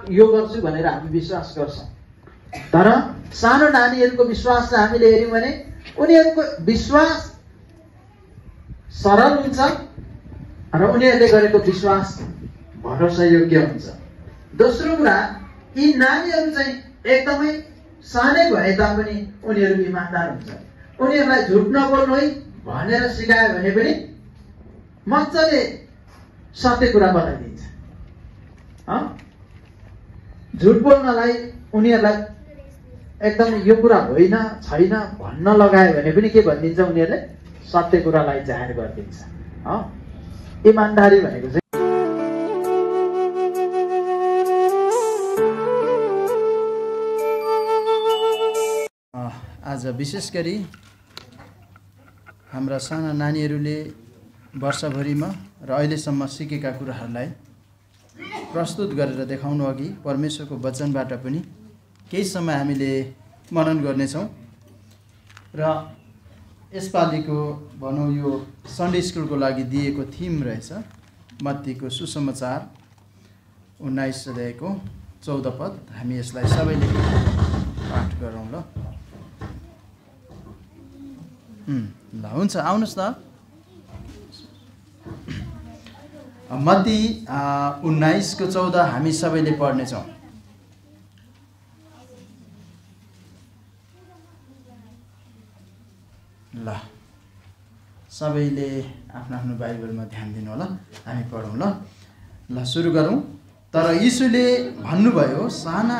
यो गर्छु भनेर हामी विश्वास गर्छौँ। तर सानो नानीहरूको विश्वासलाई हामीले हेर्यौँ भने उनीहरूको विश्वास सरल हुन्छ र उनीहरूले गरेको विश्वास भरोसायोग्य हुन्छ। दोस्रो कुरा, यी नानीहरू चाहिँ एकदमै सानै भए तापनि उनीहरू इमान्दार हुन्छ। उनीहरूलाई झुट नबोल्नु है भनेर सिकायो भने पनि मजाले सत्य कुरा बताइदिन्छ। झुट बोल्नलाई उनीहरूलाई एकदम यो कुरा होइन छैन भन्न लगायो भने पनि के भनिदिन्छ, उनीहरूले सत्य कुरालाई जाहेर गरिदिन्छ। इमान्दारी भनेको चाहिँ आज विशेष गरी हाम्रा साना नानीहरूले वर्षभरिमा र अहिलेसम्म सिकेका कुराहरूलाई प्रस्तुत गरेर देखाउनु अघि परमेश्वरको वचनबाट पनि केही समय हामीले मनन गर्नेछौँ। र यसपालिको भनौँ यो सन्डे स्कुलको लागि दिएको थिम रहेछ मत्तीको सुसमाचार 19 अध्यायको 14 पद। हामी यसलाई सबैले पाठ गरौँ ल। ल हुन्छ, आउनुहोस् न। मत्ती 19 को 14 हामी सबैले पढ्नेछौँ। ल सबैले आफ्नो आफ्नो बाइबलमा ध्यान दिनु होला, हामी पढौँ ल। ल सुरु गरौँ। तर यीशुले भन्नुभयो, साना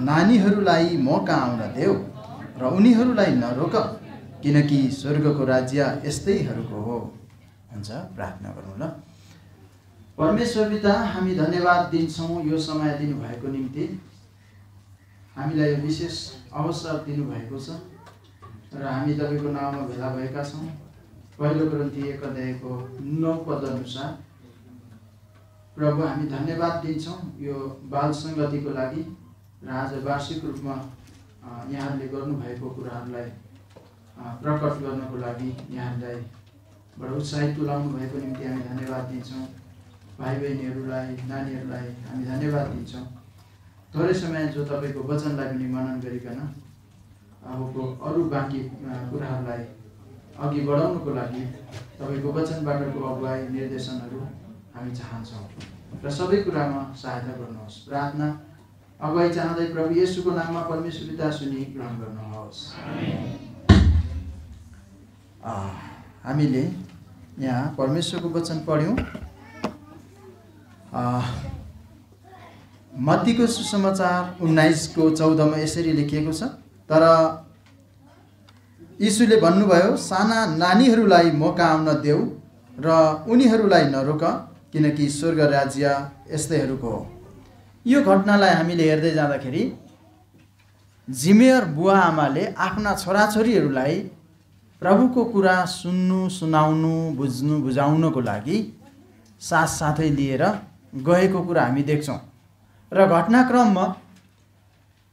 नानीहरूलाई म कहाँ आउन देऊ र उनीहरूलाई नरोक, किनकि स्वर्गको राज्य यस्तैहरूको हो। हुन्छ, प्रार्थना गरौँ ल। परमेश्वर पिता, हामी धन्यवाद दिन्छौँ यो समय दिनुभएको निम्ति। हामीलाई यो विशेष अवसर दिनुभएको छ र हामी तपाईँको नाममा भेला भएका छौँ। पहिलो कोरिन्थी 1 अध्यायको 9 पद अनुसार प्रभु हामी धन्यवाद दिन्छौँ यो बाल सङ्गतिको लागि र आज वार्षिक रूपमा यहाँहरूले गर्नुभएको कुराहरूलाई प्रकट गर्नको लागि यहाँहरूलाई बडो उत्साहित तुल्याउनु भएको निम्ति हामी धन्यवाद दिन्छौँ। भाइ बहिनीहरूलाई, नानीहरूलाई हामी धन्यवाद दिन्छौँ। थोरै समय जो तपाईँको वचनलाई पनि मनन गरिकन अबको अरू बाँकी कुराहरूलाई अघि बढाउनुको लागि तपाईँको वचनबाटको अगुवाई निर्देशनहरू हामी चाहन्छौँ र सबै कुरामा सहायता गर्नुहोस्। प्रार्थना अगुवाई चाहँदै प्रभु येशूको नाममा परमेश्वर पिता सुनि ग्रहण गर्नुहोस्। हामीले यहाँ परमेश्वरको वचन पढ्यौँ। मत्तीको सुसमाचार 19 को 14 मा यसरी लेखिएको छ, तर यीशुले भन्नुभयो, साना नानीहरूलाई म कहाँ आउन देऊ र उनीहरूलाई नरोक, किनकि स्वर्ग राज्य यस्तैहरूको हो। यो घटनालाई हामीले हेर्दै जाँदाखेरि जिमेयर बुवा आमाले आफ्ना छोराछोरीहरूलाई प्रभुको कुरा सुन्नु, सुनाउनु, बुझ्नु, बुझाउनको लागि साथसाथै लिएर गएको कुरा हामी देख्छौँ। र घटनाक्रममा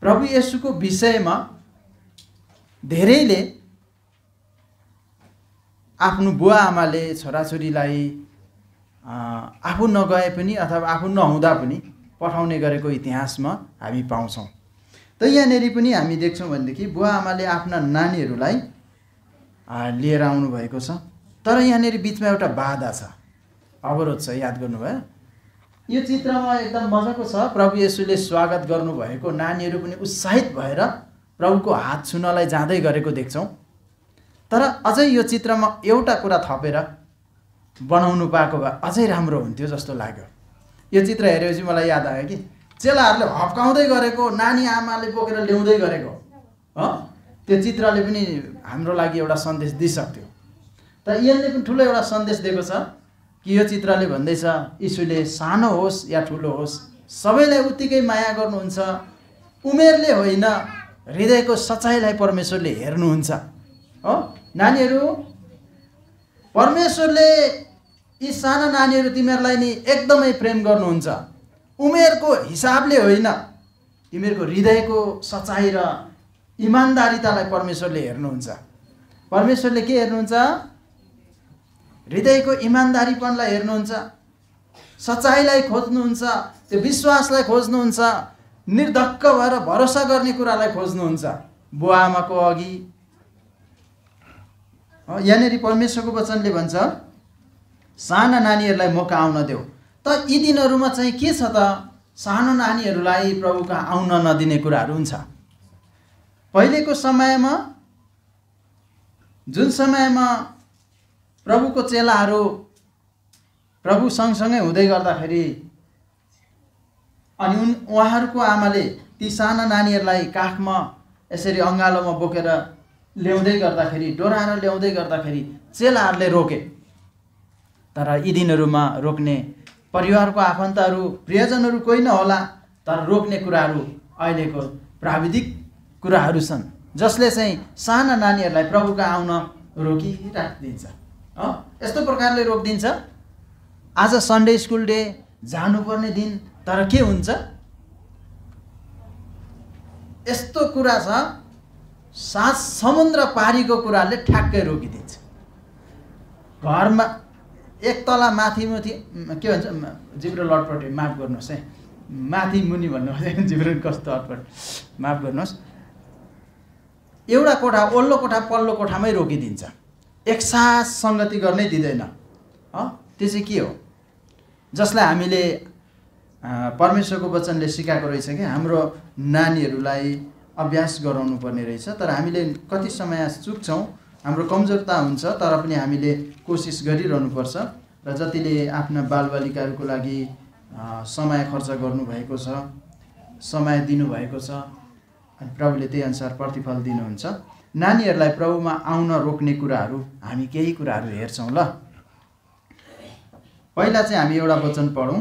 प्रभु येशूको विषयमा धेरैले आफ्नो बुवा आमाले छोराछोरीलाई आफू नगए पनि अथवा आफू नहुँदा पनि पठाउने गरेको इतिहासमा हामी पाउँछौँ। त यहाँनिर पनि हामी देख्छौँ भनेदेखि बुवा आमाले आफ्ना नानीहरूलाई लिएर आउनु भएको छ। तर यहाँनिर बिचमा एउटा बाधा छ, अवरोध छ। याद गर्नुभयो? यो चित्रमा एकदम मजाको छ। प्रभु येशूले स्वागत गर्नुभएको नानीहरू पनि उत्साहित भएर प्रभुको हात छुनलाई जाँदै गरेको देख्छौँ। तर अझै यो चित्रमा एउटा कुरा थपेर बनाउनु पाएको भए अझै राम्रो हुन्थ्यो जस्तो लाग्यो। यो चित्र हेरेपछि मलाई याद आयो कि चेलाहरूले हप्काउँदै गरेको, नानी आमाले बोकेर ल्याउँदै गरेको त्यो चित्रले पनि हाम्रो लागि एउटा सन्देश दिइसक्थ्यो। तर यसले पनि ठुलो एउटा सन्देश दिएको छ कि यो चित्रले भन्दैछ यीशुले सानो होस् या ठुलो होस् सबैलाई उत्तिकै माया गर्नुहुन्छ। उमेरले होइन, हृदयको सच्चाइलाई परमेश्वरले हेर्नुहुन्छ। हो नानीहरू, परमेश्वरले यी साना नानीहरू तिमीहरूलाई नि एकदमै प्रेम गर्नुहुन्छ। उमेरको हिसाबले होइन, तिमीहरूको हृदयको सच्चाइ र इमान्दारितालाई परमेश्वरले हेर्नुहुन्छ। परमेश्वरले के हेर्नुहुन्छ? हृदयको इमान्दारीपनलाई हेर्नुहुन्छ, सच्चाइलाई खोज्नुहुन्छ, त्यो विश्वासलाई खोज्नुहुन्छ, निर्धक्क भएर भरोसा गर्ने कुरालाई खोज्नुहुन्छ बुवा आमाको अघि। यहाँनिर परमेश्वरको वचनले भन्छ साना नानीहरूलाई मौका आउन देऊ। त यी दिनहरूमा चाहिँ के छ त, सानो नानीहरूलाई प्रभुका आउन नदिने कुराहरू हुन्छ। पहिलेको समयमा, जुन समयमा प्रभुको चेलाहरू प्रभु सँगसँगै हुँदै गर्दाखेरि अनि उहाँहरूको आमाले ती साना नानीहरूलाई काखमा यसरी अँगालोमा बोकेर ल्याउँदै गर्दाखेरि, डोराएर ल्याउँदै गर्दाखेरि चेलाहरूले रोके। तर यी दिनहरूमा रोक्ने परिवारको आफन्तहरू, प्रियजनहरू कोही नहोला, तर रोक्ने कुराहरू अहिलेको प्राविधिक कुराहरू छन् जसले चाहिँ साना नानीहरूलाई प्रभुका आउन रोकिराखिदिन्छ। यस्तो प्रकारले रोकिदिन्छ। आज सन्डे स्कुल डे जानुपर्ने दिन, तर के हुन्छ, यस्तो कुरा छ, 7 समुद्र पारीको कुराले ठ्याक्कै रोकिदिन्छ। घरमा एक तला माथि मुथि के भन्छ, जिब्रो लटपटे, माफ गर्नुहोस् है, माथि मुनि भन्नु जिब्रो कस्तो अटपट, माफ गर्नुहोस्। एउटा कोठा, ओल्लो कोठा पल्लो कोठामै रोकिदिन्छ, एकसाथ सङ्गति गर्नै दिँदैन। त्यो चाहिँ के हो, जसलाई हामीले परमेश्वरको वचनले सिकाएको रहेछ कि हाम्रो नानीहरूलाई अभ्यास गराउनु पर्ने रहेछ। तर हामीले कति समय चुक्छौँ, हाम्रो कमजोरता हुन्छ, तर पनि हामीले कोसिस गरिरहनुपर्छ। र जतिले आफ्ना बालबालिकाहरूको लागि समय खर्च गर्नुभएको छ, समय दिनुभएको छ, अनि प्रभुले त्यही अनुसार प्रतिफल दिनुहुन्छ। नानीहरूलाई प्रभुमा आउन रोक्ने कुराहरू हामी केही कुराहरू हेर्छौँ ल। पहिला चाहिँ हामी एउटा वचन पढौँ,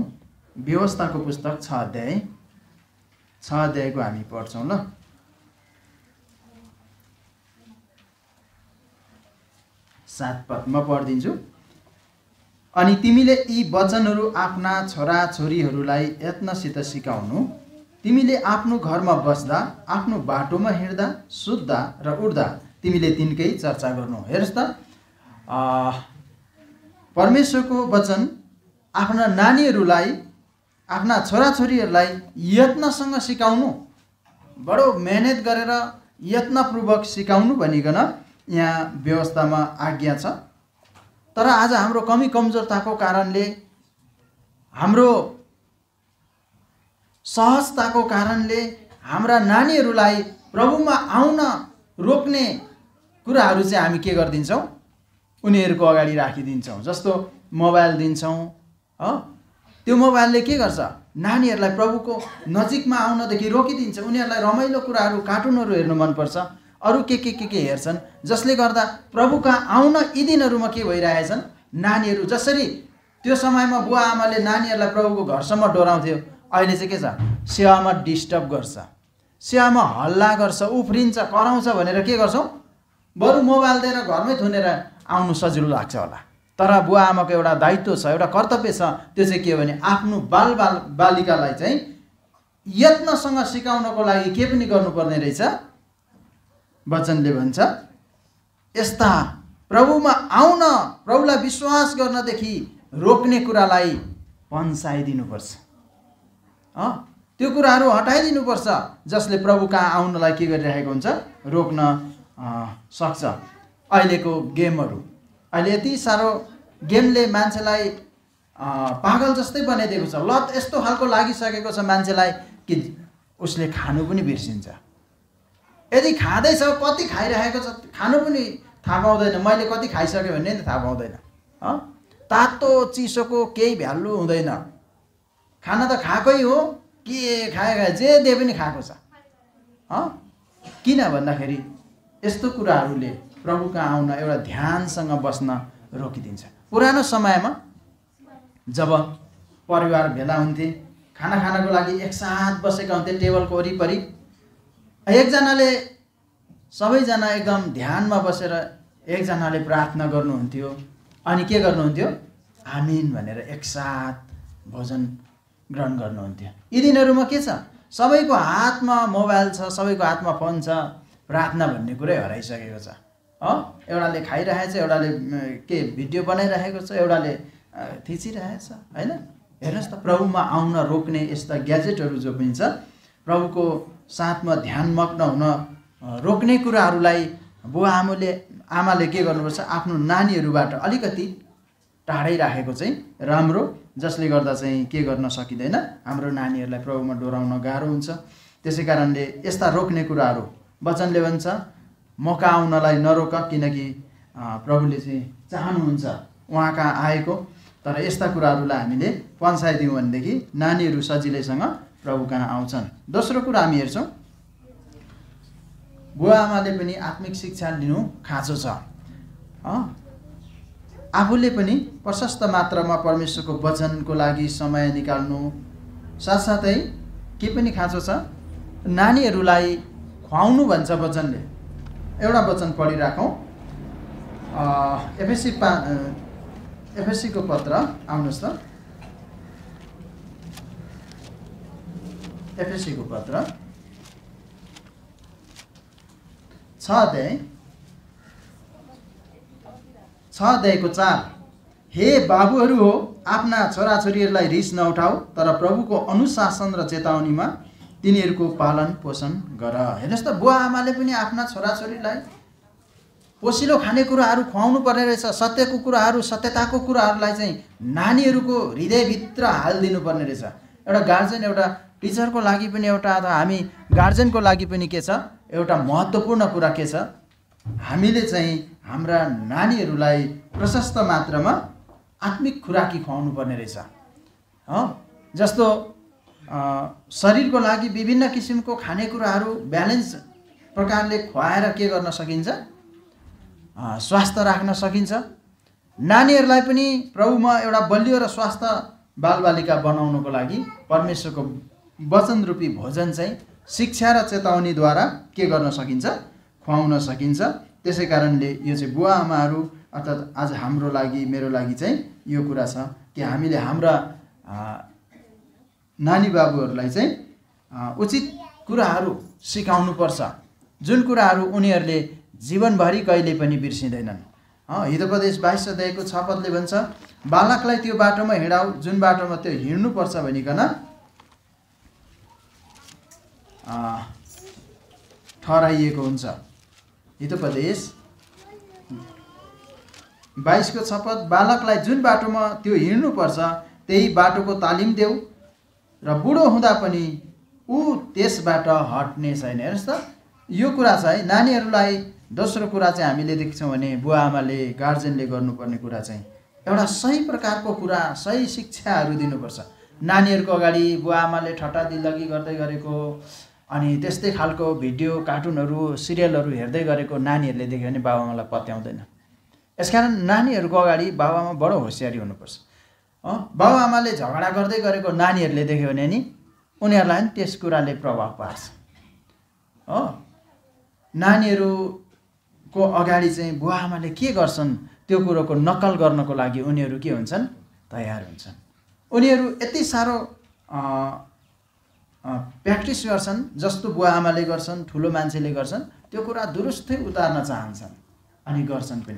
व्यवस्थाको पुस्तक 6 अध्यायको हामी पढ्छौँ ल। 7 पद म पढिदिन्छु। अनि तिमीले यी वचनहरू आफ्ना छोराछोरीहरूलाई यत्नसित सिकाउनु, तिमीले आफ्नो घरमा बस्दा, आफ्नो बाटोमा हिँड्दा, सुत्दा र उठ्दा तिमीले तिनकै चर्चा गर्नु। हेर्नुहोस् त, परमेश्वरको वचन आफ्ना नानीहरूलाई, आफ्ना छोराछोरीहरूलाई यत्नसँग सिकाउनु, बडो मेहनत गरेर यत्नपूर्वक सिकाउनु भनिकन यहाँ व्यवस्थामा आज्ञा छ। तर आज हाम्रो कमी कमजोरताको कारणले, हाम्रो सहजताको कारणले हाम्रा नानीहरूलाई प्रभुमा आउन रोक्ने कुराहरू चाहिँ हामी के गरिदिन्छौँ, उनीहरूको अगाडि राखिदिन्छौँ। जस्तो मोबाइल दिन्छौँ। त्यो मोबाइलले के गर्छ, नानीहरूलाई प्रभुको नजिकमा आउनदेखि रोकिदिन्छ। उनीहरूलाई रमाइलो कुराहरू, कार्टुनहरू हेर्नु मनपर्छ, अरू के हेर्छन्, जसले गर्दा प्रभुका आउन यी दिनहरूमा के भइरहेछन्, नानीहरू जसरी त्यो समयमा बुवा आमाले नानीहरूलाई प्रभुको घरसम्म डोराउँथ्यो, अहिले चाहिँ के छ, सेवामा डिस्टर्ब गर्छ, सेवामा हल्ला गर्छ, उफ्रिन्छ, कराउँछ भनेर के गर्छौँ, बरु मोबाइल दिएर घरमै थुनेर आउनु सजिलो लाग्छ होला। तर बुवा आमाको एउटा दायित्व छ, एउटा कर्तव्य छ, त्यो चाहिँ के हो भने आफ्नो बालिकालाई चाहिँ यत्नसँग सिकाउनको लागि के पनि गर्नुपर्ने रहेछ। वचनले भन्छ यस्ता प्रभुमा आउन, प्रभुलाई विश्वास गर्नदेखि रोक्ने कुरालाई पन्साइदिनुपर्छ। त्यो कुराहरू हटाइदिनुपर्छ जसले प्रभुका आउनलाई के गरिरहेको हुन्छ, रोक्न सक्छ। अहिलेको गेमहरू, अहिले यति साह्रो गेमले मान्छेलाई पागल जस्तै बनाइदिएको छ। लत यस्तो खालको लागिसकेको छ मान्छेलाई कि उसले खानु पनि बिर्सिन्छ। यदि खाँदैछ, कति खाइरहेको छ खानु पनि थाहा पाउँदैन, मैले कति खाइसकेँ भन्ने नि थाहा पाउँदैन। तातो चिसोको केही भ्यालु हुँदैन। खाना त खाएकै हो, के खाए जे दे पनि खाएको छ। किन भन्दाखेरि यस्तो कुराहरूले प्रभुका आउन, एउटा ध्यानसँग बस्न रोकिदिन्छ। पुरानो समयमा जब परिवार भेला हुन्थे, खाना खानको लागि एकसाथ बसेका हुन्थे टेबलको वरिपरि, एकजनाले, सबैजना एकदम ध्यानमा बसेर एकजनाले प्रार्थना गर्नुहुन्थ्यो, अनि के गर्नुहुन्थ्यो, आमिन भनेर एकसाथ भोजन ग्रहण गर्नुहुन्थ्यो। यी दिनहरूमा के छ, सबैको हातमा मोबाइल छ, सबैको हातमा फोन छ, प्रार्थना भन्ने कुरै हराइसकेको छ। एउटाले खाइरहेछ, एउटाले के भिडियो बनाइरहेको छ, एउटाले थिचिरहेछ, होइन। हेर्नुहोस् त, प्रभुमा आउन रोक्ने यस्ता ग्याजेटहरू जो पनि छ, प्रभुको साथमा ध्यानमग्न हुन रोक्ने कुराहरूलाई बुवा आमाले के गर्नुपर्छ, आफ्नो नानीहरूबाट अलिकति टाढै राखेको चाहिँ राम्रो, जसले गर्दा चाहिँ के गर्न सकिँदैन, हाम्रो नानीहरूलाई प्रभुमा डोराउन गाह्रो हुन्छ। त्यसै कारणले यस्ता रोक्ने कुराहरू, वचनले भन्छ मौका आउनलाई नरोक, किनकि प्रभुले चाहिँ चाहनुहुन्छ उहाँ कहाँ आएको। तर यस्ता कुराहरूलाई हामीले पन्साइदियौँ भनेदेखि नानीहरू सजिलैसँग प्रभु कहाँ आउँछन्। दोस्रो कुरा हामी हेर्छौँ, बुवा आमाले पनि आत्मिक शिक्षा लिनु खाँचो छ। आफूले पनि प्रशस्त मात्रामा परमेश्वरको वचनको लागि समय निकाल्नु, साथसाथै के पनि खाँचो छ, नानीहरूलाई खुवाउनु भन्छ वचनले। एउटा वचन पढिराखौँ, एफएससीको पत्र, आउनुहोस् त, एफएससीको पत्र 6:4। हे बाबुहरू हो, आफ्ना छोराछोरीहरूलाई रिस नउठाऊ, तर प्रभुको अनुशासन र चेतावनीमा तिनीहरूको पालन पोषण गर। हेर्नुहोस् त, बुवा आमाले पनि आफ्ना छोराछोरीलाई पोसिलो खानेकुराहरू खुवाउनु पर्ने रहेछ। सत्यको कुराहरू, सत्यताको कुराहरूलाई चाहिँ नानीहरूको हृदयभित्र हालिदिनु पर्ने रहेछ। एउटा गार्जेन, एउटा टिचरको लागि पनि, एउटा हामी गार्जेनको लागि पनि के छ, एउटा महत्त्वपूर्ण कुरा के छ, हामीले चाहिँ हाम्रा नानीहरूलाई प्रशस्त मात्रामा आत्मिक खुराकी खुवाउनु पर्ने रहेछ। जस्तो शरीरको लागि विभिन्न किसिमको खानेकुराहरू ब्यालेन्स प्रकारले खुवाएर के गर्न सकिन्छ, स्वास्थ्य राख्न सकिन्छ। नानीहरूलाई पनि प्रभुमा एउटा बलियो र स्वास्थ्य बालबालिका बनाउनको लागि परमेश्वरको वचनरूपी भोजन चाहिँ शिक्षा र चेतावनीद्वारा के गर्न सकिन्छ, खुवाउन सकिन्छ। त्यसै कारणले यो चाहिँ बुवा आमाहरू अर्थात् आज हाम्रो लागि, मेरो लागि चाहिँ यो कुरा छ कि हामीले हाम्रा नानी बाबुहरूलाई चाहिँ उचित कुराहरू सिकाउनुपर्छ, जुन कुराहरू उनीहरूले जीवनभरि कहिले पनि बिर्सिँदैनन्। हितोपदेश 22 अध्यायको 6 पदले भन्छ, बालकलाई त्यो बाटोमा हिँडाऊ जुन बाटोमा त्यो हिँड्नुपर्छ भनिकन ठहराइएको हुन्छ। हितोपदेश 22 को 6 पद, बालकलाई जुन बाटोमा त्यो हिँड्नुपर्छ त्यही बाटोको तालिम देऊ र बुढो हुँदा पनि ऊ त्यसबाट हट्ने छैन। हेर्नुहोस् त, यो कुरा छ है नानीहरूलाई। दोस्रो कुरा चाहिँ हामीले देख्छौँ भने बुवा आमाले, गार्जेनले गर्नुपर्ने कुरा चाहिँ एउटा सही प्रकारको कुरा, सही शिक्षाहरू दिनुपर्छ। नानीहरूको अगाडि बुवा आमाले ठट्टा दिल्लगी गर्दै गरेको, अनि त्यस्तै खालको भिडियो, कार्टुनहरू, सिरियलहरू हेर्दै गरेको नानीहरूले देख्यो भने बाबाआमालाई पत्याउँदैन। यसकारण नानीहरूको अगाडि बाबाआमा बडो होसियारी हुनुपर्छ। बाबाआमाले झगडा गर्दै गरेको नानीहरूले देख्यो भने नि उनीहरूलाई पनि त्यस कुराले प्रभाव पार्छ। नानीहरूको अगाडि चाहिँ बुवा आमाले के गर्छन् त्यो कुरोको नक्कल गर्नको लागि उनीहरू के हुन्छन्, तयार हुन्छन्। उनीहरू यति साह्रो प्र्याक्टिस गर्छन्, जस्तो बुवा आमाले गर्छन्, ठुलो मान्छेले गर्छन्, त्यो कुरा दुरुस्तै उतार्न चाहन्छन् अनि गर्छन् पनि।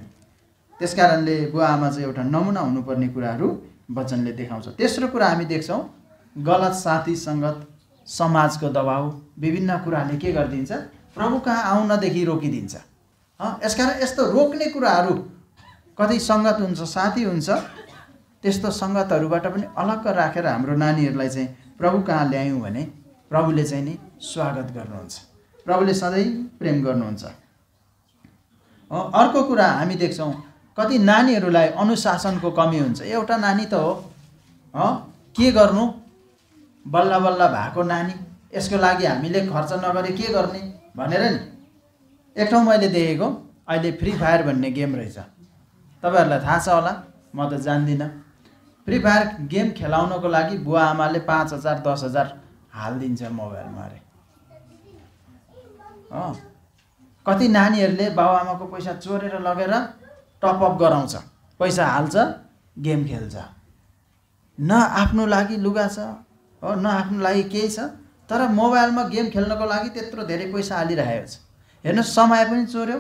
त्यस कारणले बुवा आमा चाहिँ एउटा नमुना हुनुपर्ने कुराहरू वचनले देखाउँछ। तेस्रो कुरा हामी देख्छौँ, गलत साथी सङ्गत, समाजको दबाउ, विभिन्न कुराले के गरिदिन्छ, प्रभु कहाँ आउनदेखि रोकिदिन्छ। यसकारण यस्तो रोक्ने कुराहरू, कतै सङ्गत हुन्छ, साथी हुन्छ, त्यस्तो सङ्गतहरूबाट पनि अलग्ग राखेर हाम्रो नानीहरूलाई चाहिँ प्रभु कहाँ ल्यायौँ भने प्रभुले चाहिँ नि स्वागत गर्नुहुन्छ, प्रभुले सधैँ प्रेम गर्नुहुन्छ। अर्को कुरा हामी देख्छौँ, कति नानीहरूलाई अनुशासनको कमी हुन्छ। एउटा नानी त हो, के गर्नु, बल्ल बल्ल भएको नानी, यसको लागि हामीले खर्च नगरे के गर्ने भनेर नि। एक ठाउँ मैले देखेको, अहिले फ्री फायर भन्ने गेम रहेछ, तपाईँहरूलाई थाहा छ होला, म त जान्दिनँ। फ्री फायर गेम खेलाउनको लागि बुवा आमाले 5,000 10,000 हालिदिन्छ मोबाइलमा अरे। कति नानीहरूले बाबुआमाको पैसा चोरेर लगेर टपअप गराउँछ, पैसा हाल्छ, गेम खेल्छ। न आफ्नो लागि लुगा छ, न आफ्नो लागि केही छ, तर मोबाइलमा गेम खेल्नको लागि त्यत्रो धेरै पैसा हालिरहेको छ। हेर्नुहोस्, समय पनि चोर्यो,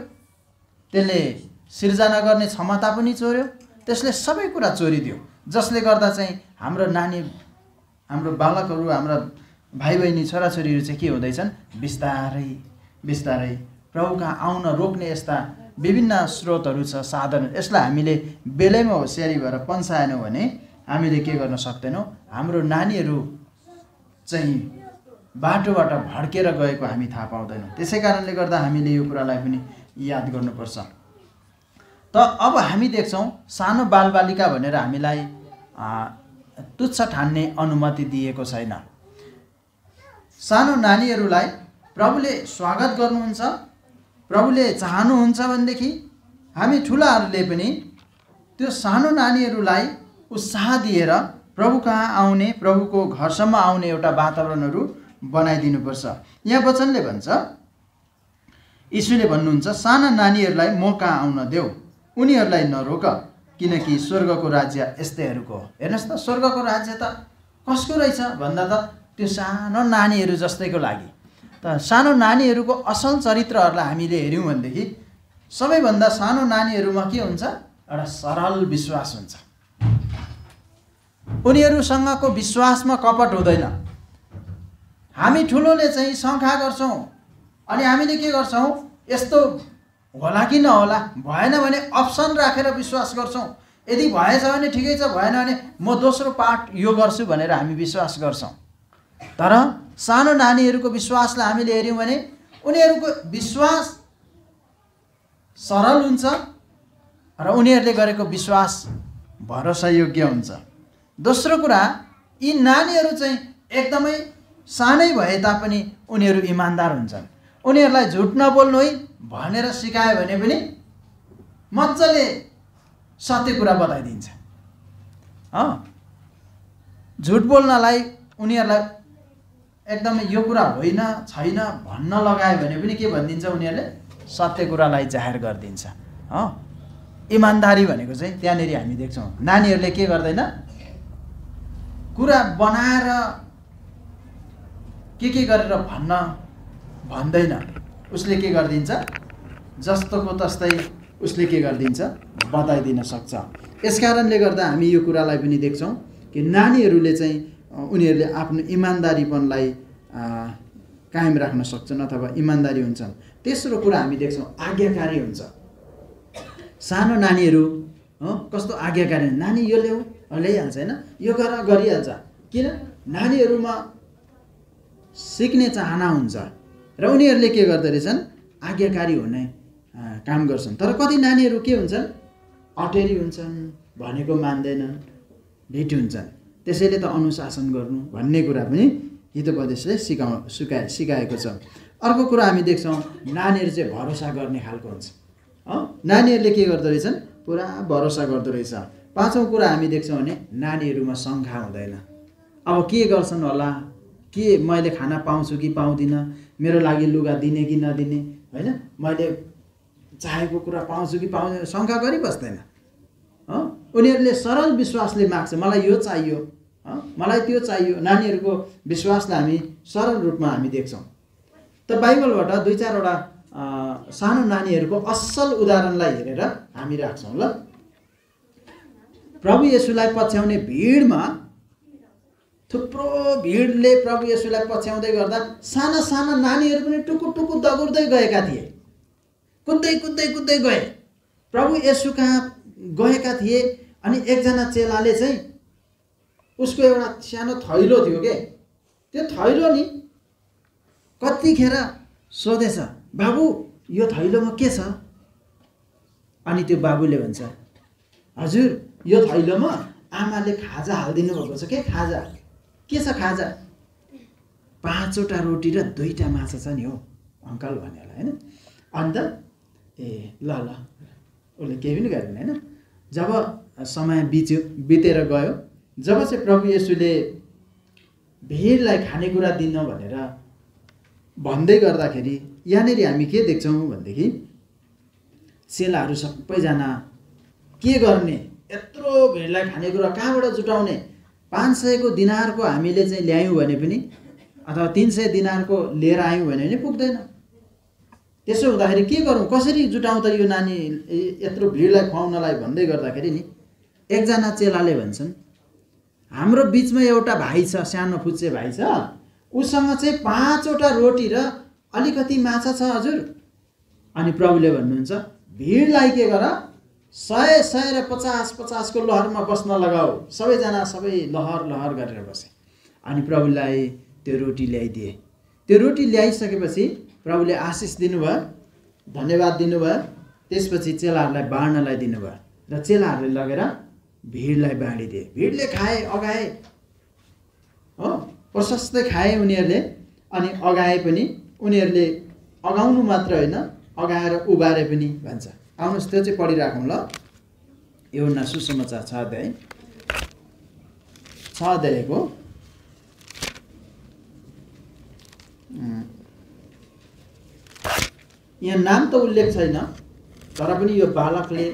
त्यसले सिर्जना गर्ने क्षमता पनि चोर्यो, त्यसले सबै कुरा चोरिदियो, जसले गर्दा चाहिँ हाम्रो नानी, हाम्रो बालकहरू, हाम्रा भाइ बहिनी, छोराछोरीहरू चाहिँ के हुँदैछन्, बिस्तारै बिस्तारै प्रभुका आउन रोक्ने यस्ता विभिन्न स्रोतहरू छ, साधन। यसलाई हामीले बेलैमा होसियारी भएर पन्साएनौँ भने हामीले के गर्न सक्दैनौँ, हाम्रो नानीहरू चाहिँ बाटोबाट भड्केर गएको हामी थाहा पाउँदैनौँ। त्यसै कारणले गर्दा हामीले यो कुरालाई पनि याद गर्नुपर्छ। त अब हामी देख्छौँ सानो बालबालिका भनेर हामीलाई तुच्छ ठान्ने अनुमति दिएको छैन। सानो नानीहरूलाई प्रभुले स्वागत गर्नुहुन्छ, प्रभुले चाहनुहुन्छ भनेदेखि हामी ठुलाहरूले पनि त्यो सानो नानीहरूलाई उत्साह दिएर प्रभु कहाँ आउने, प्रभुको घरसम्म आउने एउटा वातावरणहरू बनाइदिनुपर्छ। यहाँ वचनले भन्छ, यीशुले भन्नुहुन्छ, साना नानीहरूलाई म कहाँ आउन देऊ, उनीहरूलाई नरोक, किनकि स्वर्गको राज्य यस्तैहरूको हो। हेर्नुहोस् त, स्वर्गको राज्य त कसको रहेछ भन्दा त त्यो सानो नानीहरू जस्तैको लागि। त सानो नानीहरूको असल चरित्रहरूलाई हामीले हेऱ्यौँ भनेदेखि सबैभन्दा सानो नानीहरूमा के हुन्छ, एउटा सरल विश्वास हुन्छ। उनीहरूसँगको विश्वासमा कपट हुँदैन। हामी ठुलोले चाहिँ शङ्का गर्छौँ अनि हामीले के गर्छौँ, यस्तो होला कि नहोला, भएन भने अप्सन राखेर विश्वास गर्छौँ। यदि भएछ भने ठिकै छ, भएन भने म दोस्रो पार्ट यो गर्छु भनेर हामी विश्वास गर्छौँ। तर सानो नानीहरूको विश्वासलाई हामीले हेऱ्यौँ भने उनीहरूको विश्वास सरल हुन्छ र उनीहरूले गरेको विश्वास भरोसायोग्य हुन्छ। दोस्रो कुरा, यी नानीहरू चाहिँ एकदमै सानै भए तापनि उनीहरू इमान्दार हुन्छन्। उनीहरूलाई झुट नबोल्नु है भनेर सिकायो भने पनि मजाले सत्य कुरा बताइदिन्छ। झुट बोल्नलाई उनीहरूलाई एकदमै यो कुरा होइन छैन भन्न लगायो भने पनि के भनिदिन्छ, उनीहरूले सत्य कुरालाई जाहेर गरिदिन्छ। इमान्दारी भनेको चाहिँ त्यहाँनिर हामी देख्छौँ। नानीहरूले के गर्दैन, कुरा बनाएर के गरेर भन्दैन, उसले के गरिदिन्छ, जस्तोको तस्तै उसले के गरिदिन्छ, बताइदिन सक्छ। यस कारणले गर्दा हामी यो कुरालाई पनि देख्छौँ कि नानीहरूले चाहिँ उनीहरूले आफ्नो इमान्दारीपनलाई कायम राख्न सक्छन् अथवा इमान्दारी हुन्छन्। तेस्रो कुरा हामी देख्छौँ, आज्ञाकारी हुन्छ। सानो नानीहरू कस्तो आज्ञाकारी, नानी यो ल्याऊ ल्याइहाल्छ, होइन, यो गर गरिहाल्छ। किन? नानीहरूमा सिक्ने चाहना हुन्छ र उनीहरूले के गर्दो रहेछन्, आज्ञाकारी हुने काम गर्छन्। तर कति नानीहरू के हुन्छन्, अटेरी हुन्छन्, भनेको मान्दैनन्, ढिटी हुन्छन्। त्यसैले त अनुशासन गर्नु भन्ने कुरा पनि हितोपदेशले सिकाएको छ। अर्को कुरा हामी देख्छौँ, नानीहरू चाहिँ भरोसा गर्ने खालको हुन्छ। नानीहरूले के गर्दो रहेछन्, पुरा भरोसा गर्दो रहेछ। पाँचौँ कुरा हामी देख्छौँ भने नानीहरूमा शङ्का हुँदैन। अब के गर्छन् होला, के मैले खाना पाउँछु कि पाउँदिनँ, मेरो लागि लुगा दिने कि नदिने, होइन, मैले चाहेको कुरा पाउँछु कि पाउँदैन, शङ्का गरिबस्दैन। उनीहरूले सरल विश्वासले माग्छ, मलाई यो चाहियो, मलाई त्यो चाहियो। नानीहरूको विश्वासलाई हामी सरल रूपमा हामी देख्छौँ। त बाइबलबाट दुई चारवटा सानो नानीहरूको असल उदाहरणलाई हेरेर हामी राख्छौँ। ल, प्रभु येशूलाई पछ्याउने भिडमा थुप्रो भिडले प्रभु येशूलाई पछ्याउँदै गर्दा साना साना नानीहरू पनि टुकुर टुकुर दगुर्दै गएका थिए, कुद्दै कुद्दै कुद्दै गए, प्रभु येशू कहाँ गएका थिए। अनि एकजना चेलाले चाहिँ उसको एउटा सानो थैलो थियो के, त्यो थैलो नि कतिखेर सोधेछ, बाबु यो थैलोमा के छ? अनि त्यो बाबुले भन्छ, हजुर यो थैलोमा आमाले खाजा हालिदिनु भएको छ। के खाजा? के छ खाजा? 5वटा रोटी र 2टा माछा छ नि हो अङ्कल भन्यो होला, होइन। अन्त ल उसले केही पनि गरेन, होइन। जब समय बितेर गयो, जब चाहिँ प्रभु येशूले भिडलाई खानेकुरा दिन भनेर भन्दै गर्दाखेरि यहाँनिर हामी के देख्छौँ भनेदेखि चेलाहरू सबैजना के गर्ने, यत्रो भिडलाई खानेकुरा कहाँबाट जुटाउने? 500 दिनारको हामीले चाहिँ ल्यायौँ भने पनि अथवा 300 दिनारको लिएर आयौँ भने पनि पुग्दैन। त्यसो हुँदाखेरि के गरौँ, कसरी जुटाउँ त यो नानी यत्रो भिडलाई खुवाउनलाई भन्दै गर्दाखेरि नि एकजना चेलाले भन्छन् हाम्रो बिचमा एउटा भाइ छ, सानो फुच्चे भाइ छ, उसँग चाहिँ 5वटा रोटी र अलिकति माछा छ हजुर। अनि प्रभुले भन्नुहुन्छ भिडलाई के गर, 100 र 50 को लहरमा बस्न लगाऊ। सबैजना सबै लहर लहर गरेर बसे। अनि प्रभुलाई त्यो रोटी ल्याइदिए। त्यो रोटी ल्याइसकेपछि प्रभुले आशिष दिनुभयो, धन्यवाद दिनुभयो। त्यसपछि चेलाहरूलाई बाँड्नलाई दिनुभयो र चेलाहरूले लगेर भिडलाई बाँडिदिए। भिडले खाए, अगाए, हो प्रशस्तै खाए उनीहरूले। अनि अगाए पनि, उनीहरूले अगाउनु मात्र होइन, अगाएर उबारे पनि भन्छ। आउनुहोस् त्यो चाहिँ पढिराखौँ ल। यूहन्ना सुसमाचार 6 अध्यायको यहाँ नाम त उल्लेख छैन, तर पनि यो बालकले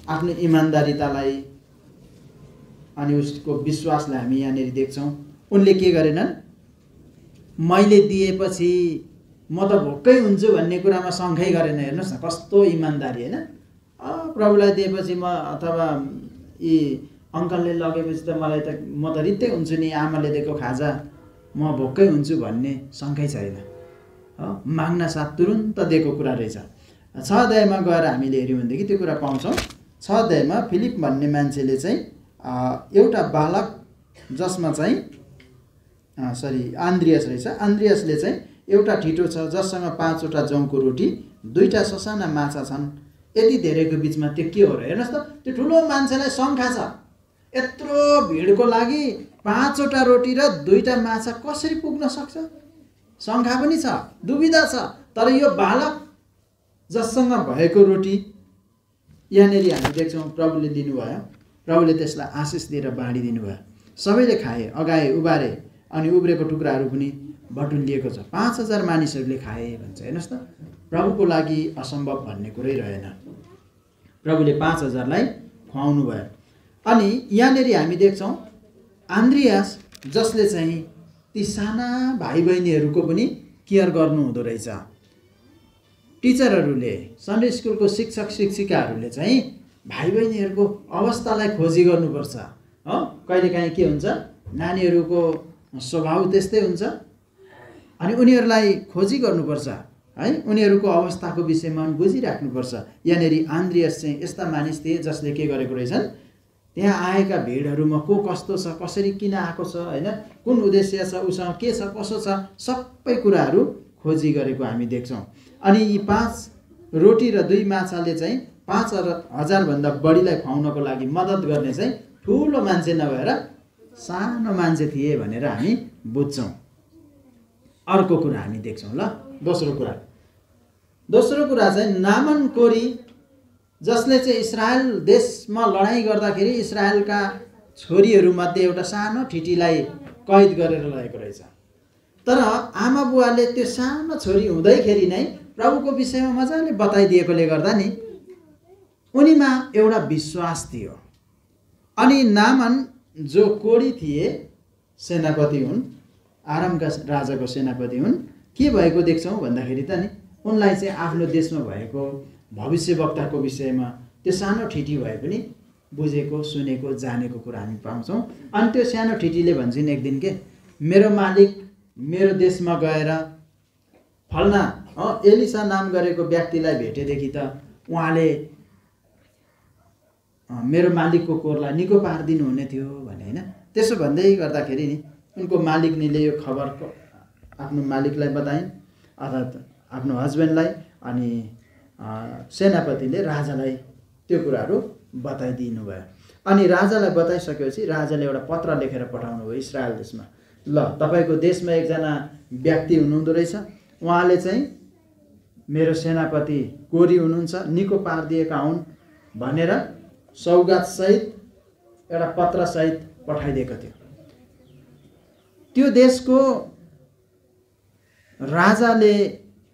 आफ्नो इमान्दारितालाई अनि उसको विश्वासलाई हामी यहाँनिर देख्छौँ। उनले के गरेनन्, मैले दिएपछि म त भोकै हुन्छु भन्ने कुरामा शङ्कै गरेन। हेर्नुहोस् न कस्तो इमान्दारी, होइन? प्रभुलाई दिएपछि म, अथवा यी अङ्कलले लगेपछि त मलाई त, म त रित्तै हुन्छु नि, आमाले दिएको खाजा म भोकै हुन्छु भन्ने शङ्कै छैन। माग्न साथ तुरुन्त दिएको कुरा रहेछ। 6 अध्यायमा गएर हामीले हेऱ्यौँ भनेदेखि त्यो कुरा पाउँछौँ। 6 अध्यायमा फिलिप भन्ने मान्छेले चाहिँ एउटा बालक जसमा चाहिँ आन्द्रियास रहेछ, आन्द्रियासले चाहिँ एउटा ठिटो छ जससँग 5वटा जौको रोटी 2टा ससाना माछा छन्, यति धेरैको बिचमा त्यो के हो र? हेर्नुहोस् त, त्यो ठुलो मान्छेलाई शङ्का छ, यत्रो भिडको लागि 5वटा रोटी र 2टा माछा कसरी पुग्न सक्छ? शङ्का पनि छ, दुविधा छ। तर यो बालक जससँग भएको रोटी यहाँनिर हामी देख्छौँ प्रभुले दिनुभयो। प्रभुले त्यसलाई आशिष दिएर बाँडिदिनु भयो। सबैले खाए, अगाए, उबारे, अनि उब्रेको टुक्राहरू पनि बटुलिएको छ। 5000 मानिसहरूले खाए भन्छ। हेर्नुहोस् त, प्रभुको लागि असम्भव भन्ने कुरै रहेन। प्रभुले 5000लाई खुवाउनु भयो। अनि यहाँनिर हामी देख्छौँ आन्द्रियास जसले चाहिँ ती साना भाइ बहिनीहरूको पनि केयर गर्नु हुँदो रहेछ। टिचरहरूले, सन्डे स्कुलको शिक्षक शिक्षिकाहरूले चाहिँ भाइ बहिनीहरूको अवस्थालाई खोजी गर्नुपर्छ। कहिलेकाहीँ के हुन्छ, नानीहरूको स्वभाव त्यस्तै हुन्छ, अनि उनीहरूलाई खोजी गर्नुपर्छ है, उनीहरूको अवस्थाको विषयमा बुझिराख्नुपर्छ। यहाँनिर आन्द्रियास चाहिँ यस्ता मानिस थिए जसले के गरेको रहेछन्, त्यहाँ आएका भिडहरूमा को कस्तो छ, कसरी किन आएको छ, होइन, कुन उद्देश्य छ, उसँग के छ, कसो छ, सबै कुराहरू खोजी गरेको हामी देख्छौँ। अनि यी 5 रोटी र 2 माछाले चाहिँ 5000 भन्दा बढीलाई खुवाउनको लागि मद्दत गर्ने चाहिँ ठुलो मान्छे नभएर सानो मान्छे थिए भनेर हामी बुझ्छौँ। अर्को कुरा हामी देख्छौँ ल। दोस्रो कुरा चाहिँ नामान कोरी, जसले चाहिँ इस्रायल देशमा लडाइँ गर्दाखेरि इस्रायलका छोरीहरूमध्ये एउटा सानो ठिटीलाई कैद गरेर लगेको रहेछ। तर आमा बुवाले त्यो सानो छोरी हुँदैखेरि नै प्रभुको विषयमा मजाले बताइदिएकोले गर्दा नि उनीमा एउटा विश्वास थियो। अनि नामान जो कोडी थिए, सेनापति हुन्, आरामका राजाको सेनापति हुन्, के भएको देख्छौँ भन्दाखेरि त नि उनलाई चाहिँ आफ्नो देशमा भएको भविष्यवक्ताको विषयमा त्यो सानो ठिटी भए पनि बुझेको, सुनेको, जानेको कुरा हामी पाउँछौँ। अनि त्यो सानो ठिटीले भन्छन् एक दिन के, मेरो मालिक मेरो देशमा गएर फल्ना एलिसा नाम गरेको व्यक्तिलाई भेटेदेखि त उहाँले मेरो मालिकको कोरलाई निको पारिदिनु हुने थियो भने, होइन? त्यसो भन्दै गर्दाखेरि नि उनको मालिकनीले यो खबर आफ्नो मालिकलाई बताइन्, अर्थात् आफ्नो हस्बेन्डलाई। अनि सेनापतिले राजालाई त्यो कुराहरू बताइदिनु भयो। अनि राजालाई बताइसकेपछि राजाले एउटा पत्र लेखेर पठाउनु भयो इस्रायल देशमा। ल, तपाईँको देशमा एकजना व्यक्ति हुनुहुँदो रहेछ, उहाँले चाहिँ मेरो सेनापति कोरी हुनुहुन्छ, निको पारिदिएका हुन् भनेर सौगातसहित एउटा पत्रसहित पठाइदिएको थियो। त्यो देशको राजाले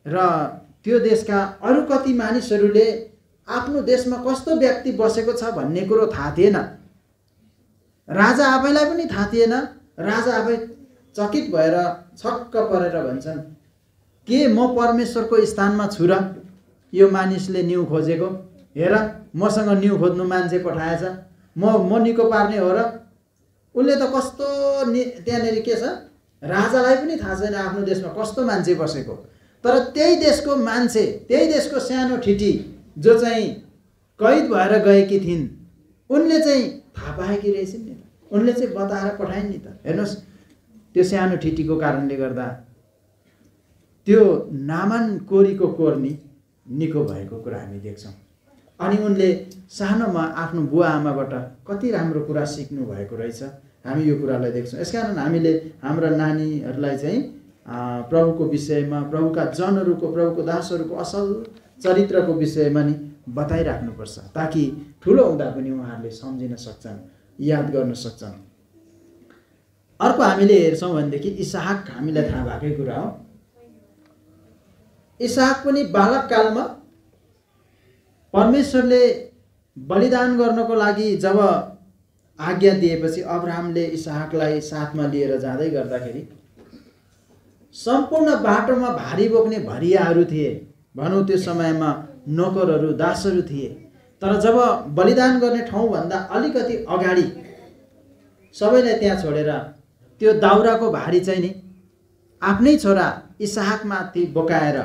र त्यो देशका अरू कति मानिसहरूले आफ्नो देशमा कस्तो व्यक्ति बसेको छ भन्ने कुरो थाहा थिएन। राजा आफैलाई पनि थाहा थिएन। राजा आफै चकित भएर छक्क परेर भन्छन्, के म परमेश्वरको स्थानमा छु र? यो मानिसले न्यु खोजेको, हेर मसँग न्यु खोज्नु मान्छे पठाएछ, म निको पार्ने हो र उसले त कस्तो त्यहाँनिर के छ राजालाई पनि थाहा छैन आफ्नो देशमा कस्तो मान्छे बसेको। तर त्यही देशको मान्छे, त्यही देशको सानो ठिटी जो चाहिँ कैद भएर गएकी थिइन्, उनले चाहिँ थाहा पाएकी रहेछन् नि, उनले चाहिँ बताएर पठाइन् नि त। हेर्नुहोस् त्यो सानो ठिटीको कारणले गर्दा त्यो नामान कोरीको कोर्नी निको भएको कुरा हामी देख्छौँ। अनि उनले सानोमा आफ्नो बुवा आमाबाट कति राम्रो कुरा सिक्नु भएको रहेछ, हामी यो कुरालाई देख्छौँ। यसकारण हामीले हाम्रा नानीहरूलाई चाहिँ प्रभुको विषयमा, प्रभुका जनहरूको, प्रभुको दासहरूको असल चरित्रको विषयमा नि बताइराख्नुपर्छ, ताकि ठुलो हुँदा पनि उहाँहरूले सम्झिन सक्छन्, याद गर्न सक्छन्। अर्को हामीले हेर्छौँ भनेदेखि इसहाक, हामीलाई थाहा भएकै कुरा हो। इसहाक पनि बालककालमा परमेश्वरले बलिदान गर्नको लागि जब आज्ञा दिएपछि अब्राहमले इसहाकलाई साथमा लिएर जाँदै गर्दाखेरि सम्पूर्ण बाटोमा भारी बोक्ने भरियाहरू थिए, भनौँ त्यो समयमा नोकरहरू, दासहरू थिए। तर जब बलिदान गर्ने ठाउँभन्दा अलिकति अगाडि सबैलाई त्यहाँ छोडेर त्यो दाउराको भारी चाहिँ नि आफ्नै छोरा इसहाकमाथि बोकाएर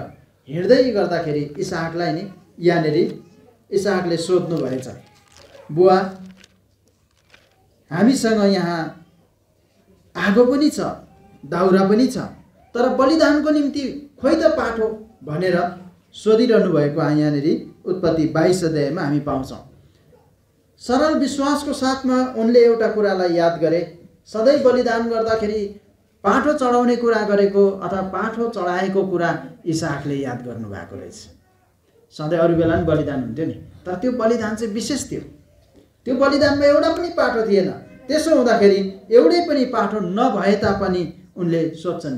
हिँड्दै गर्दाखेरि इसहाकलाई नि यहाँनिर इसहाकले सोध्नु भएछ, बुवा हामीसँग यहाँ आगो पनि छ, दाउरा पनि छ, तर बलिदानको निम्ति खोइ त पाठो भनेर सोधिरहनु भएको यहाँनिर उत्पत्ति 22 अध्यायमा हामी पाउँछौँ। सरल विश्वासको साथमा उनले एउटा कुरालाई याद गरे, सधैँ बलिदान गर्दाखेरि पाठो चढाउने कुरा गरेको अथवा पाठो चढाएको कुरा इसहाकले याद गर्नु भएको रहेछ। सधैँ अरू बेला पनि बलिदान हुन्थ्यो नि, तर त्यो बलिदान चाहिँ विशेष थियो। त्यो बलिदानमा एउटा पनि पाठो थिएन। त्यसो हुँदाखेरि एउटै पनि पाठो नभए तापनि उनले सोध्छन्,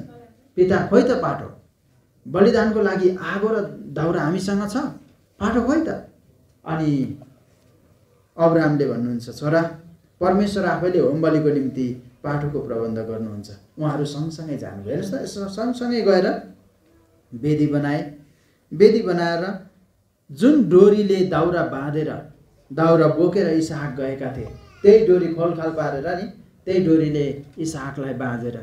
पिता खोइ त पाठो, बलिदानको लागि आगो र दाउरा हामीसँग छ, पाठो खोइ त। अनि अब्राहमले भन्नुहुन्छ, छोरा परमेश्वर आफैले होम बलिको निम्ति पाठोको प्रबन्ध गर्नुहुन्छ, उहाँहरू सँगसँगै जानुभयो। हेर्नुहोस् त, सँगसँगै गएर वेदी बनाए। वेदी बनाएर जुन डोरीले दाउरा बाँधेर दाउरा बोकेर इसहाक गएका थिए, त्यही डोरी खोलखाल पारेर नि त्यही डोरीले इसहाकलाई बाँधेर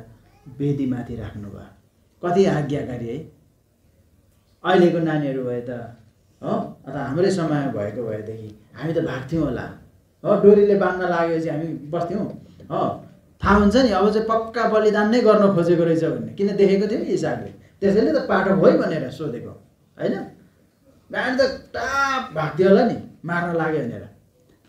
वेदीमाथि राख्नुभयो। कति आज्ञाकारी है। अहिलेको नानीहरू भए त हो, अथवा हाम्रै समय भएको भएदेखि हामी त भाग्थ्यौँ होला हो, डोरीले बाँध्न लागेपछि हामी बस्थ्यौँ हो। थाहा हुन्छ नि अब चाहिँ पक्का बलिदान नै गर्न खोजेको रहेछ भन्ने, किन देखेको थियो नि इसहाकले, त्यसैले त पाठो भयो भनेर सोधेको होइन। गाडी त टाप भाग्थ्यो होला नि, मार्न लाग्यो भनेर।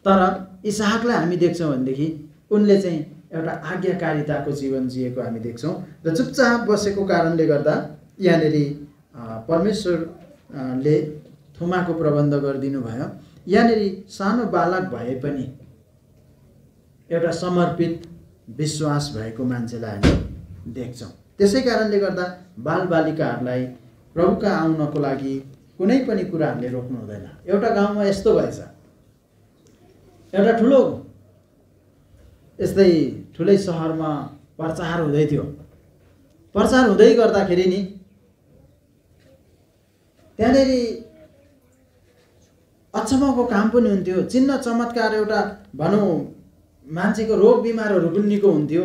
तर इसहाकलाई हामी देख्छौँ भनेदेखि उनले चाहिँ एउटा आज्ञाकारिताको जीवन जिएको हामी देख्छौँ र चुपचाप बसेको कारणले गर्दा यहाँनिर परमेश्वरले थुमाको प्रबन्ध गरिदिनु भयो। यहाँनिर सानो बालक भए पनि एउटा समर्पित विश्वास भएको मान्छेलाई हामी देख्छौँ। त्यसै कारणले गर्दा बालबालिकाहरूलाई प्रभुका आउनको लागि कुनै पनि कुराहरूले रोक्नु हुँदैन। एउटा गाउँमा यस्तो भएछ, एउटा ठुलो यस्तै ठुलै सहरमा प्रचार हुँदै थियो। प्रचार हुँदै गर्दाखेरि नि त्यहाँनिर अचम्मको काम पनि हुन्थ्यो, चिन्ह चमत्कार, एउटा भनौँ मान्छेको रोग बिमारहरू पनि निको हुन्थ्यो।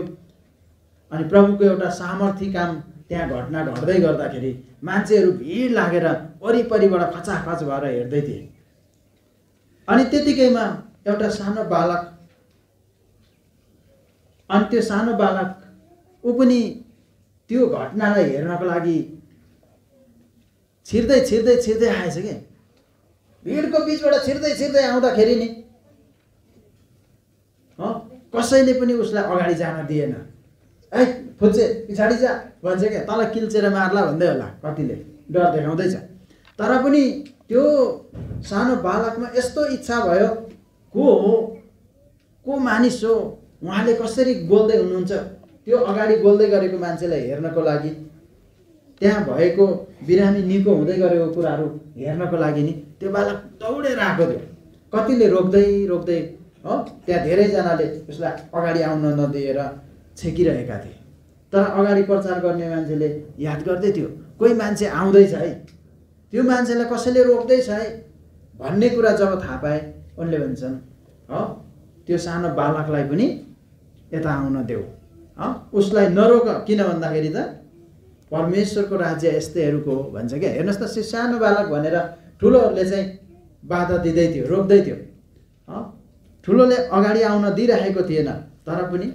अनि प्रभुको एउटा सामर्थी काम त्यहाँ घटना घट्दै गर्दाखेरि मान्छेहरू भिड लागेर वरिपरिबाट खचाखच भएर हेर्दै थिए। अनि त्यतिकैमा एउटा सानो बालक, अनि त्यो सानो बालक ऊ पनि त्यो घटनालाई हेर्नको लागि छिर्दै छिर्दै छिर्दै आएछ के। भिडको बिचबाट छिर्दै छिर्दै आउँदाखेरि नि कसैले पनि उसलाई अगाडि जान दिएन। ए फुच्चे पछाडि जा भन्छ क्या, तँलाई किल्चेर मार्ला भन्दै होला कतिले, डर देखाउँदैछ। तर पनि त्यो सानो बालकमा यस्तो इच्छा भयो, को हो, को मानिस हो, उहाँले कसरी बोल्दै हुनुहुन्छ, त्यो अगाडि बोल्दै गरेको मान्छेलाई हेर्नको लागि, त्यहाँ भएको बिरामी निको हुँदै गरेको कुराहरू हेर्नको लागि नि त्यो बालक दौडेर आएको थियो। कतिले रोक्दै रोक्दै हो, त्यहाँ धेरैजनाले उसलाई अगाडि आउन नदिएर छेकिरहेका थिए। तर अगाडि प्रचार गर्ने मान्छेले याद गर्दै थियो, कोही मान्छे आउँदैछ है, त्यो मान्छेलाई कसैले रोक्दैछ है भन्ने कुरा जब थाहा पाए उनले भन्छन् हो, त्यो सानो बालकलाई पनि यता आउन देऊ, उसलाई नरोक, किन भन्दाखेरि त परमेश्वरको राज्य यस्तैहरूको हो भन्छ क्या। हेर्नुहोस् त, सानो बालक भनेर ठुलोहरूले चाहिँ बाधा दिँदै थियो, रोक्दै थियो। ठुलोले अगाडि आउन दिइराखेको थिएन, तर पनि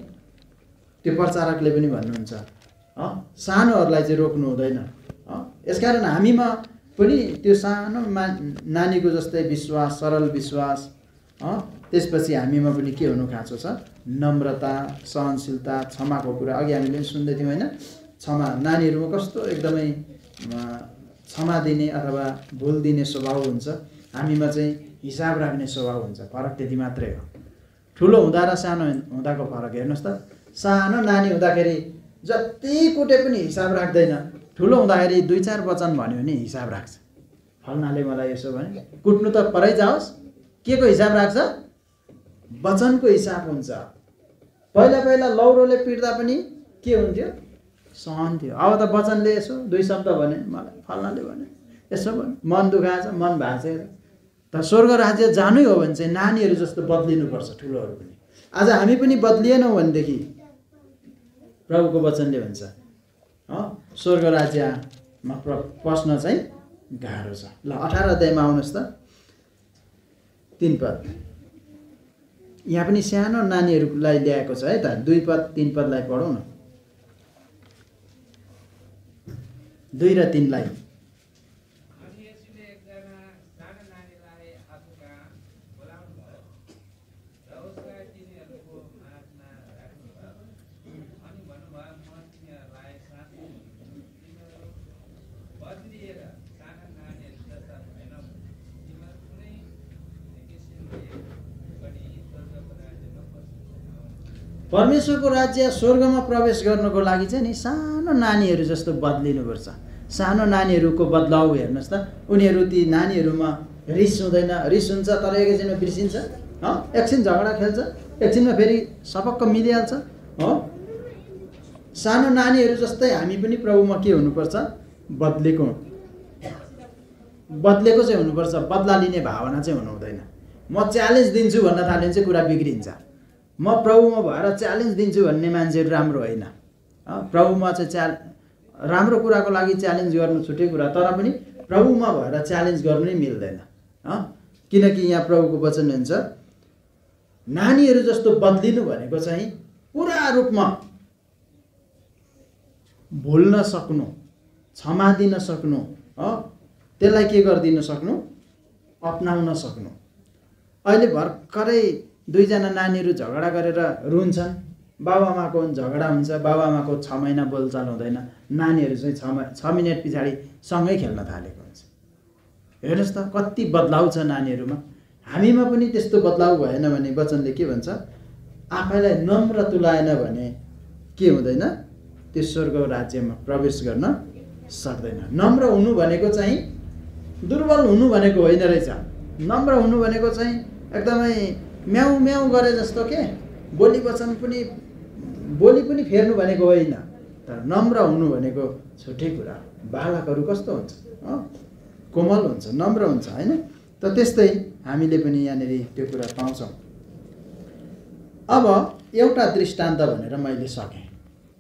त्यो प्रचारकले पनि भन्नुहुन्छ सानोहरूलाई चाहिँ रोक्नु हुँदैन। यसकारण हामीमा पनि त्यो सानो नानीको जस्तै विश्वास, सरल विश्वास, त्यसपछि हामीमा पनि के हुनु खाँचो छ? नम्रता, सहनशीलता, क्षमाको कुरा अघि हामीले पनि सुन्दै थियौँ होइन? क्षमा, नानीहरूमा कस्तो एकदमै क्षमा दिने अथवा भुल दिने स्वभाव हुन्छ, हामीमा चाहिँ हिसाब राख्ने स्वभाव हुन्छ। फरक त्यति मात्रै हो। ठुलो हुँदा र सानो हुँदाको फरक हेर्नुहोस् त। सानो नानी हुँदाखेरि जति कुटे पनि हिसाब राख्दैन, ठुलो हुँदाखेरि 2-4 वचन भन्यो भने हिसाब राख्छ। फल्नाले मलाई यसो भने, कुट्नु त परै जाओस्, के को हिसाब राख्छ? वचनको हिसाब हुन्छ। पहिला लौरोले पिट्दा पनि के हुन्थ्यो? सहन थियो। अब त वचनले यसो 2 शब्द भने, मलाई फल्नाले भने यसो भने मन दुखाएछ, मन भाँचेर। त स्वर्ग राज्य जानै हो भने चाहिँ नानीहरू जस्तो बदलिनुपर्छ ठुलोहरू पनि। आज हामी पनि बदलिएनौँ भनेदेखि प्रभुको वचनले भन्छ स्वर्ग राज्यमा पस्न चाहिँ गाह्रो छ। ल 18 अध्यायमा आउनुहोस् त, 3 पद। यहाँ पनि सानो नानीहरूलाई ल्याएको छ है त। 2 पद 3 पदलाई पढौँ न, 2 र 3 लाई। परमेश्वरको राज्य स्वर्गमा प्रवेश गर्नको लागि चाहिँ नि सानो नानीहरू जस्तो बदलिनुपर्छ। सानो नानीहरूको बदलाउ हेर्नुहोस् त। उनीहरू ती नानीहरूमा रिस हुँदैन, रिस हुन्छ तर एकैछिनमा बिर्सिन्छ, एकछिन झगडा खेल्छ, एकछिनमा फेरि सबक्क मिलिहाल्छ। सानो नानीहरू जस्तै हामी पनि प्रभुमा के हुनुपर्छ? बदलेको चाहिँ हुनुपर्छ। बदला लिने भावना चाहिँ हुनु हुँदैन। म च्यालेन्ज दिन्छु भन्न थाल्यो भने चाहिँ कुरा बिग्रिन्छ। म प्रभुमा भएर च्यालेन्ज दिन्छु भन्ने मान्छेहरू राम्रो होइन। प्रभुमा चाहिँ राम्रो कुराको लागि च्यालेन्ज गर्नु छुट्टै कुरा, तर पनि प्रभुमा भएर च्यालेन्ज गर्नु नै मिल्दैन। किनकि यहाँ प्रभुको वचन हुन्छ नानीहरू जस्तो बदलिनु भनेको चाहिँ पुरा रूपमा भुल्न सक्नु, क्षमा दिन सक्नु, त्यसलाई के गरिदिन सक्नु? अपनाउन सक्नु। अहिले भर्खरै 2 जना नानीहरू झगडा गरेर रुन्छन्, बाबुआमाको झगडा हुन्छ, बाबुआमाको 6 महिना बोलचाल हुँदैन, नानीहरू चाहिँ 6 मिनट पछाडि सँगै खेल्न थालेको हुन्छ। हेर्नुहोस् त कति बदलाउ छ नानीहरूमा। हामीमा पनि त्यस्तो बदलाउ भएन भने वचनले के भन्छ? आफैलाई नम्र तुलाएन भने के हुँदैन? त्यो स्वर्ग राज्यमा प्रवेश गर्न सक्दैन। नम्र हुनु भनेको चाहिँ दुर्बल हुनु भनेको होइन रहेछ। नम्र हुनु भनेको चाहिँ एकदमै म्याउ म्याउ गरे जस्तो के बोली पनि फेर्नु भनेको होइन। तर नम्र हुनु भनेको छुट्टै कुरा। बालकहरू कस्तो हुन्छ? कोमल हुन्छ, नम्र हुन्छ होइन? त त्यस्तै हामीले पनि यहाँनिर त्यो कुरा पाउँछौँ। अब एउटा दृष्टान्त भनेर मैले सकेँ।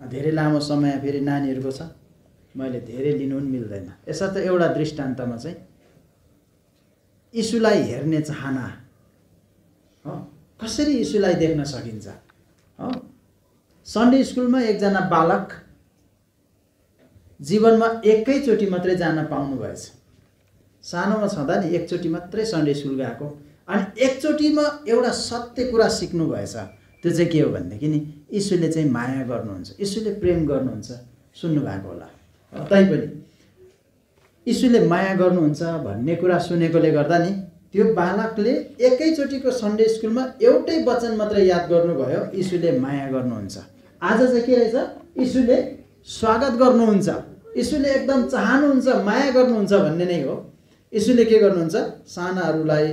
धेरै लामो समय फेरि नानीहरूको छ, मैले धेरै लिनु पनि मिल्दैन। यसर्थ एउटा दृष्टान्तमा चाहिँ यीशुलाई हेर्ने चाहना, कसरी यीशुलाई देख्न सकिन्छ? सन्डे स्कुलमा एकजना बालक जीवनमा एकैचोटि मात्रै जान पाउनु भएछ। सानोमा छँदा नि एकचोटि मात्रै सन्डे स्कुल गएको, अनि एकचोटिमा एउटा सत्य कुरा सिक्नु भएछ। त्यो चाहिँ के हो भनेदेखि नि यीशुले चाहिँ माया गर्नुहुन्छ, यीशुले प्रेम गर्नुहुन्छ। सुन्नु भएको होला। तैपनि यीशुले माया गर्नुहुन्छ भन्ने कुरा सुनेकोले गर्दा नि त्यो बालकले एकैचोटिको सन्डे स्कुलमा एउटै वचन मात्रै याद गर्नुभयो, यीशुले माया गर्नुहुन्छ। आज चाहिँ के रहेछ? यीशुले स्वागत गर्नुहुन्छ, यीशुले एकदम चाहनुहुन्छ, माया गर्नुहुन्छ भन्ने नै हो। यीशुले के गर्नुहुन्छ? सानाहरूलाई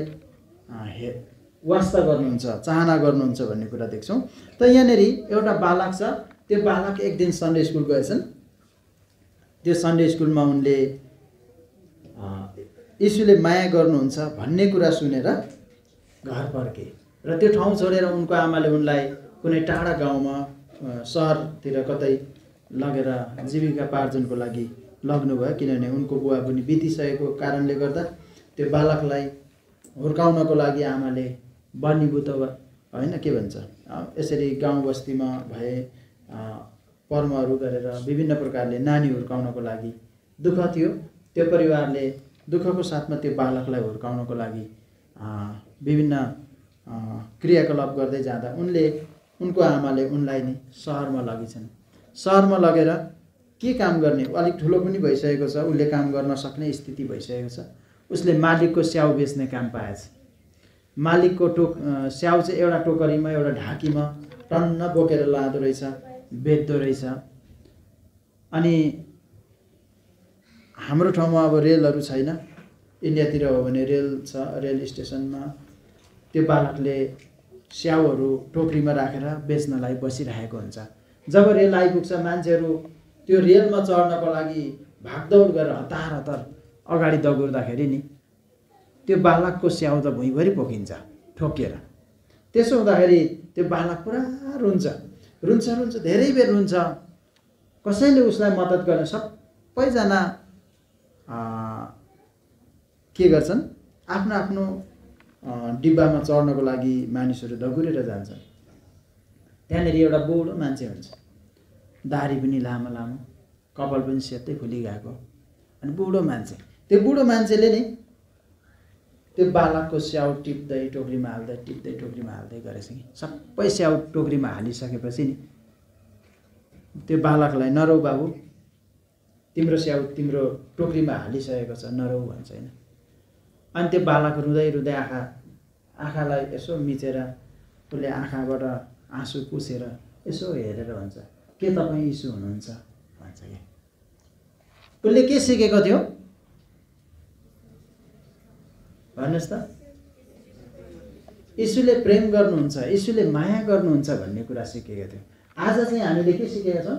वास्ता गर्नुहुन्छ, चाहना गर्नुहुन्छ भन्ने कुरा देख्छौँ। त यहाँनिर एउटा बालक छ, त्यो बालक एक दिन सन्डे स्कुल गएछन्। त्यो सन्डे स्कुलमा उनले यीशुले माया गर्नुहुन्छ भन्ने कुरा सुनेर घर फर्के। र त्यो ठाउँ छोडेर उनको आमाले उनलाई कुनै टाढा गाउँमा सहरतिर कतै लगेर जीविकापार्जनको लागि लग्नुभयो, किनभने उनको बुवा पनि बितिसकेको कारणले गर्दा त्यो बालकलाई हुर्काउनको लागि आमाले बन्नीभूत होइन के भन्छ यसरी गाउँ बस्तीमा भए कर्महरू गरेर विभिन्न प्रकारले नानी हुर्काउनको लागि दुःख थियो। त्यो परिवारले दुःखको साथमा त्यो बालकलाई हुर्काउनको लागि विभिन्न क्रियाकलाप गर्दै जाँदा उनको आमाले उनलाई नै सहरमा लगिछन्। सहरमा लगेर के काम गर्ने, अलिक ठुलो पनि भइसकेको छ, उसले काम गर्न सक्ने स्थिति भइसकेको छ। उसले मालिकको स्याउ बेच्ने काम पाएछ। मालिकको स्याउ चाहिँ एउटा टोकरीमा एउटा ढाकीमा टन्न बोकेर लाँदो रहेछ, बेच्दो रहेछ। अनि हाम्रो ठाउँमा अब रेलहरू छैन, इन्डियातिर हो भने रेल छ, रेल स्टेसनमा त्यो बालकले स्याउहरू टोकरीमा राखेर बेच्नलाई बसिरहेको हुन्छ। जब रेल आइपुग्छ मान्छेहरू त्यो रेलमा चढ्नको लागि भागदौड गरेर हतार हतार अगाडि दगुर्दाखेरि नि त्यो बालकको स्याउ त भुइँभरि पोखिन्छ ठोकिएर। त्यसो हुँदाखेरि त्यो बालक पुरा रुन्छ, धेरै बेर रुन्छ। कसैले उसलाई मद्दत गर्ने, सबैजना के गर्छन्, आफ्नो आफ्नो डिब्बामा चढ्नको लागि मानिसहरू दगुरेर जान्छन्। त्यहाँनिर एउटा बुढो मान्छे हुन्छ, दाढी पनि लामो लामो, कपाल पनि सेतै फुलिगएको, अनि बुढो मान्छे। त्यो बुढो मान्छेले नै त्यो बालकको स्याउ टिप्दै टोकरीमा हाल्दै टिप्दै टोकरीमा हाल्दै गरेछ कि सबै स्याउ टोकरीमा हालिसकेपछि नि त्यो बालकलाई नरौ बाबु, तिम्रो स्याउ तिम्रो टोकरीमा हालिसकेको छ, नरौ भन्छ होइन। अनि त्यो बालक रुँदै रुँदै आँखालाई यसो मिचेर उसले आँखाबाट आँसु पुछेर यसो हेरेर भन्छ, के तपाईँ यीशु हुनुहुन्छ भन्छ कि। उसले के सिकेको थियो भन्नुहोस् त? यीशुले प्रेम गर्नुहुन्छ, यीशुले माया गर्नुहुन्छ भन्ने कुरा सिकेको थियो। आज चाहिँ हामीले के सिकेका छौँ?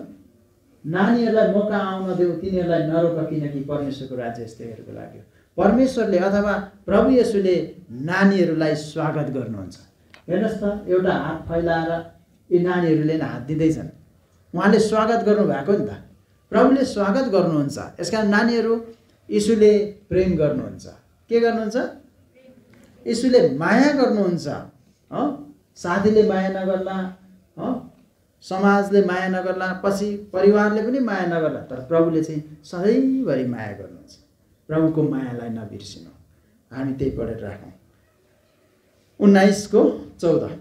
नानीहरूलाई मौका आउन देऊ, तिनीहरूलाई नरोक, किनकि परमेश्वरको राज्य यस्तैहरूको लागि हो। परमेश्वरले अथवा प्रभु येशूले नानीहरूलाई स्वागत गर्नुहुन्छ। हेर्नुहोस् त, एउटा हात फैलाएर यी नानीहरूले हात दिँदैछन्, उहाँले स्वागत गर्नुभएको नि त। प्रभुले स्वागत गर्नुहुन्छ। यसकारण नानीहरू यीशुले प्रेम गर्नुहुन्छ। के गर्नुहुन्छ? यीशुले माया गर्नुहुन्छ। साथीले माया नगर्ला, समाजले माया नगर्ला, पछि परिवारले पनि माया नगर्ला, तर प्रभुले चाहिँ सधैँभरि माया गर्नुहुन्छ। प्रभुको मायालाई नबिर्सिनु। हामी त्यही पढेर राखौँ। 19:14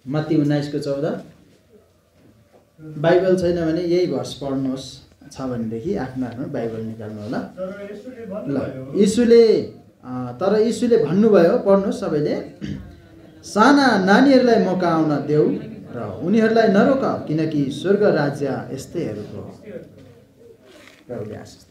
मत्ती 19:14। बाइबल छैन भने यही भर्स पढ्नुहोस्, छ भनेदेखि आफ्नो आफ्नो बाइबल निकाल्नु होला। तर यीशुले भन्नुभयो, पढ्नुहोस् सबैले, साना नानीहरूलाई मौका आउन देऊ र उनीहरूलाई नरोक, किनकि स्वर्ग राज्य यस्तैहरूको हो। प्रभुले आशिष